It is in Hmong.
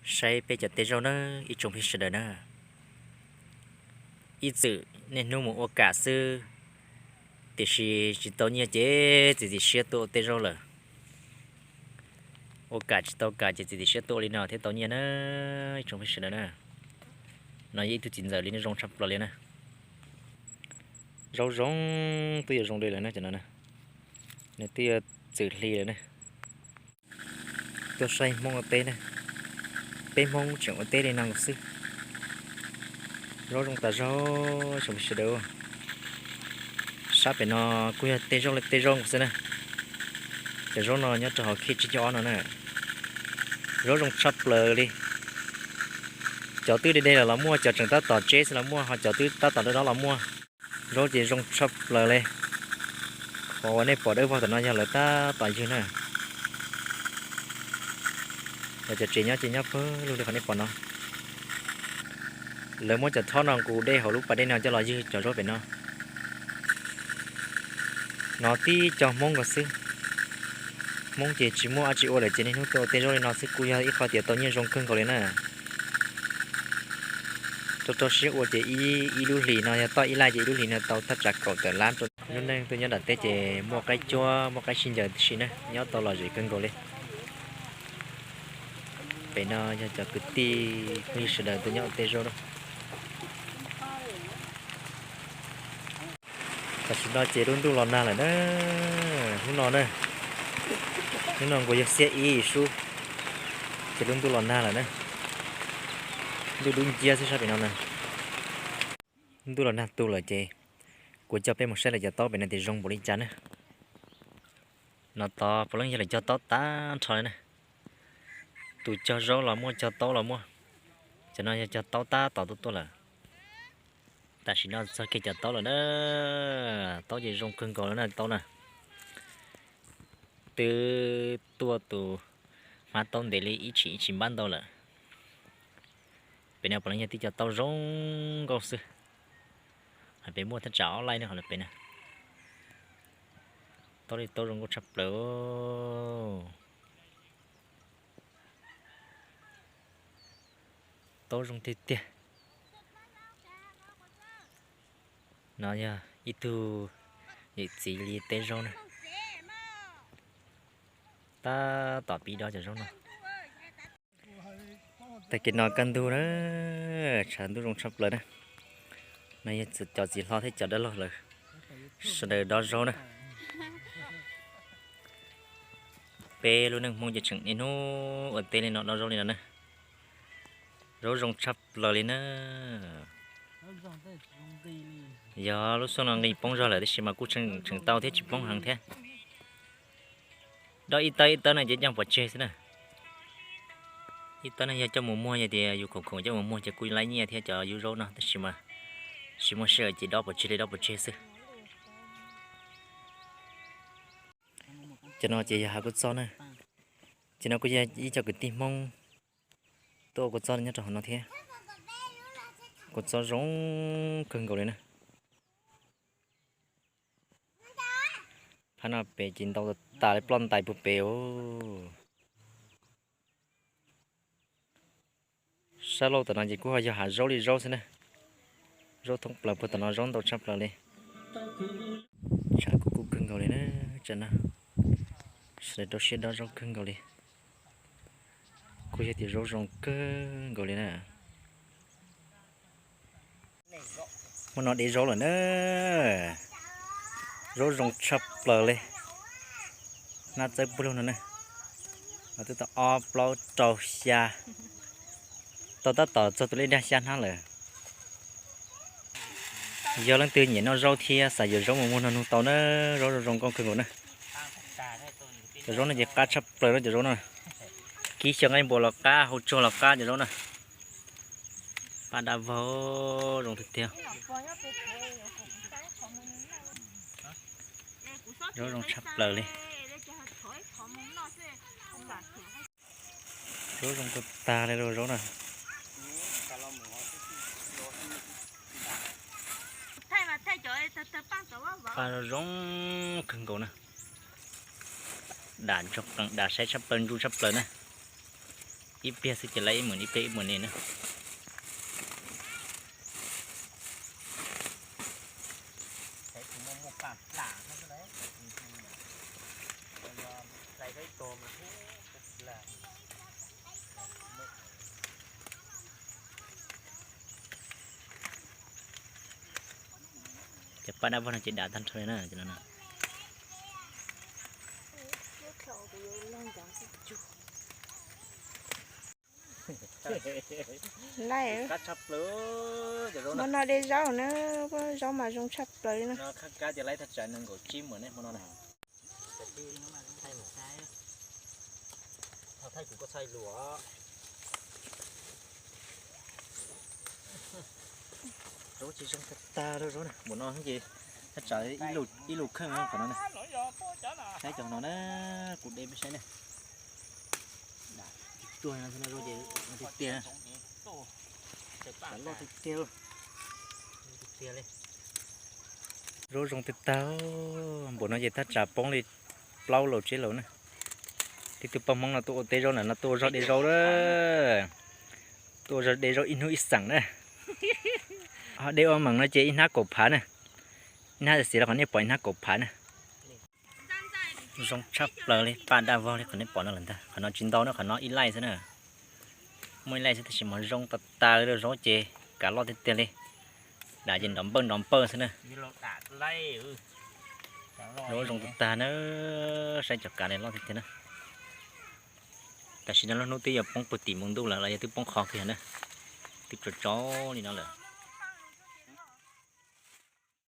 Saib peb cov tej zaub na, ib tsoom phooj ywg sawv daws na. Ib txwm niaj hnub mus ua kam xwb, tiam sis tsis tau nyiaj ces txiav txim siab tuaj ua tej zaub lawm. Ua kam tsis tau kam ces txiav txim siab tuaj ua li no thiaj tau nyiaj na, ib tsoom phooj ywg sawv daws na. No yog ib tug txiv ntxawm li no zoo tshaj plaws li na. Zaub zoo twb yuav zoo li lawm na cov no na. Nws twb yuav txwm hli lawm na. Tuaj saib Hmoob ua teb na. Peb Hmoob tseem ua teb li no nkaus xwb. Zaub zoo tas zog, tsoom phooj ywg sawv daws. Sab pem no kuj yog tej zaub li tej zaub nkaus xwb na. Cov zaub no nyob rau hauv khej tsib caug ob no na. Zaub zoo tshaj plaws li. Cov twb deb deb los los muaj, cov tseem tab tom tseb xwb los muaj, ho cov twb tab tom dawb dawb los muaj. Zaub ces zoo tshaj plaws li. Qhov uas nej pom dawb vog tom no yog lawv tab tom ywg na. Lawv cov tsev nyob ces nyob pawg lug li qhov nej pom no. Lawv muab cov thob no nqus dej hauv lub pas dej no coj los ywg cov zaub pem no. No tib co Hmoob nkaus xwb. Hmoob ces tsis muaj dab tsi ua lawm ces niaj hnub tuaj ua tej zaub li no xwb kuj yog ib qho tias tau nyiaj zoo kawg nkaus li na. Rau rau siab ua ces ib lub hlis no yog toj ib laj ces ib lub hlis no tau thaj tsam kaum tawm lab rau. Lub neej tuaj nyob nram teb ces muaj qaib cuab muaj qaib sib ncaws tib si na, nyob tau lom zem kawg nkaus li. Pem no yog cov kwv tij phooj ywg sawv daws tuaj nyob ua tej zaub na. Tam sim no ces lub ntuj los nag lawm na. Hnub no na, hnub no nkaus yog xiab ib sub, ces lub ntuj los nag lawm na. Ntuj dub nciab xwb sab pem no na. Ntuj los nag tu lawm ces kuv coj peb mus saib lawv cov taub pem no tias zoo npaum li cas na. No tod puav leej yog lawv cog taub tag nrho li na. Tus cog zaub los muaj, cog taub los muaj. Cov no yog cog taub tab tom tuaj tuaj lawm. Tam sim no txog kiag cov taub lawm na. Taub ces zoo kawg nkaus lawm na taub na. Twb tuaj tus hmab taub ntev li ib tshim ib tshim npab ntau lawm. Pem no puav leej yog tib co taub zoo nkauj xwb. Hais pem muaj thaj tsam ob laij ne, qhov pem na. Taub li taub zoo nkauj tshaj plaws. Taub zoo tiag tiag. No yog ib tug yawm txiv li teb zaub na. Tab tom pib dob cov zaub no. Tag kis no kaj ntug na, tshav ntuj zoo tshaj plaws na. No yog cov txiv hlob thiab cov dab laug lawv sawv daws dob zaub na. Peb lub neej Hmoob ces tseem niaj hnub ua teb li no dob zaub li no na. Zaub zoo tshaj plaws li na. Yog lub xyoo no nqis poob zog lawm tiam sis mas kuj tseem tau thiab tsis poob heev thiab. Dob ib tawb ib tawb no ces coj pov tseg xwb na. Ib tawb no yog coj mus muag, yog tias yus khoom khoom coj mus muag ces kuj laib nyiaj thiab cov yub zaub no, tab sis mas tsis muaj sij hawm ces dob pov tseg li dob pov tseg xwb. Cov no ces yog hav kua txob na. Cov no kuj yog ib co kwv tij Hmoob tuaj ua kua txob nyob rau hauv no thiab. Kua txob zoo kawg nkaus li na. Phab no pem ces ntau tas li ploj ntais puag pem os. Sab laug tom no ces kuj ho yog hav zaub li zaub xwb na. Zaub thoob plaws puag tom no zaub ntau tshaj plaws li. Tshav kuj kub kawg nkaus li na, tsam no sawv daws rau siab dob zaub kawg nkaus li. Kuj yog tias zaub zoo kawg nkaus li na. Muaj no de zaub lawm na. Zaub zoo tshaj plaws li. Hnab txawb puag lug no na. Twb tau ob plaub rau xya, tau tab tom txog tus lej dag xya hnab lawm. Yog leej twg nyiam noj zaub thiab xav yuav zaub mus muag no nug tau na, zaub zoo zoo nkauj kawg nkaus na. Cov zaub no ces qab tshaj plaws na cov zaub no. Kib xyaw nqaij npua los qab, hau tsuag los qab cov zaub na. Paj dab vog zoo tiag tiag. Zaub zoo tshaj plaws li. Zaub zoo tag tag li lauj zaub na. Paj zoo kawg nkaus na. Dam ntsoog qees, dam saib tshaj plaws, ntsuj tshaj plaws na. Ib pliag xwb ces lawv ib mus ib pliag ib mus ne na. Ces paj dab vog no ces dam tag nrho li na. Laij, hmo no de zaub na, zaub mas zoo tshaj plaws li na. Kab ces laij thaj tsam nees nkaum tsib mas ne hmo no na. Zaub tsis zoo tag tag li zaub na, npaum no ces thaj tsam ib lub kheej qhov no na. Saib cov no na, kuv de peb saib na. Tuag no ces tiag tiag, loj tiag tiag. Zaub zoo tiag tag, npaum no ces thaj tsam poob li plaub laus tsib laus na. Tib tug poj Hmoob no tuaj ua teb zaub na, no tuaj ua zog de zaub na. Tuaj ua zog de zaub ib hnub ib xeem na. Ho de ua meem no ces ib hnab kaum phav na. Ib hnab xiav los qhov nej pom ib hnab kaum phav na. Zoo tshaj plaws li, paj dab vog li qhov nej pom no lawm ntag. Qhov no tsis ntau na, qhov no ib laij xwb na. Muaj ib laij xwb tab sis mas zoo tag tag li, zaub ces kav loj tiag tiag li. Dam ces nrov npawj nrov npawj xwb na. Zaub zoo tag tag na, saib cov kav li loj tiag tiag na. Tam sim no lub hnub twb yuav poob puag tim mus ntuj lawm los yog twb poob qho kiag na. Twb tsaus tsaus li no lawm.